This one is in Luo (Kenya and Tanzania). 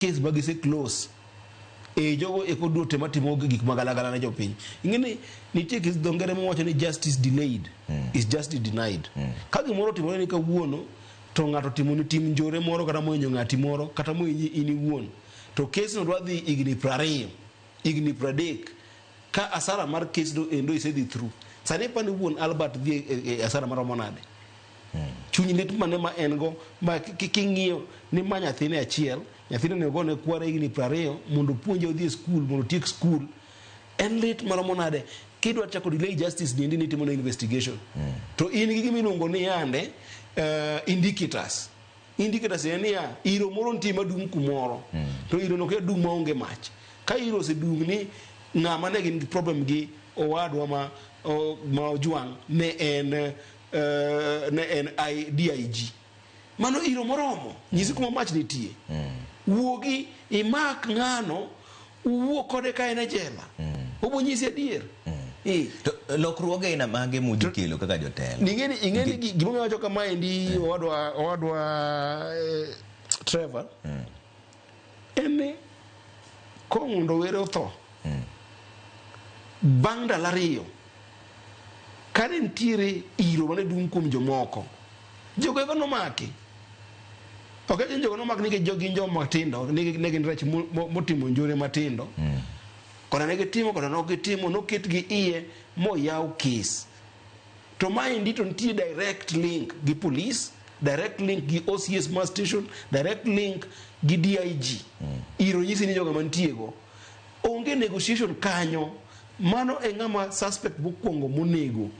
Case ma gise close e jogo eko duote matimo gik magalagala ne jopiny. Ing'e ni nitie kis dho ngere mawacho ni justice delayed is justice denied. Ka gimoro otimore ni kawuono to ng'ato otimo ni tim njore moro kata mohinyo ng'ati moro kata mohinyi in iwuon to kes no dwa dhi higni 20, higni 30 ka asara mar kes no endo isedhi through. Sani ipani wuon Albert dhi e asara maromo nade? Chuny lit mane ma en go ma king'iyo ni ma nyathine achiel, nyathine onego gone kware higni 20 mondo opuonje odhi e skul mondo otiek skul. En lit maromo nade kidwa chako delay justice niendi nitimo ne investigation. To in gi gima iluongo ni yande indicators. Indicators en niya, iro moro nitie madung' kumoro. To iro no kia dung' maonge mach. Ka iro osedung' ni ng'ama ne gin gi problem gi owadwa ma ma Ojwang' ne en ne en DIG. Mano iro moromo. Nyisi kuma mach nitie. Wuogi imak ng'ano uwuo kode ka en e jela. Obo nyisi adier. To lokruoge aina mage mudhi kelo kaka jotelo? Ing'eni gimomiyo awacho kamaendi owadwa Trevor en ni kong'undo were otho bang' ndalo 2 kane nitiere iro mane dung' kuom jomoko jogo eko nomaki. Ok en jogo nomaki nikech gin joma matindo, ne gin rech motimo njore matindo. Koda ne gitimo koda ne ok gitimo noketgi iye moyaw kes. To maendi to nitie direct link gi police, direct link gi OCS ma station, direct link gi DIG. Iro nyisi ni jogo mantie go. Onge negotiation kanyo. Mano e ng'ama suspect mokwongo monego.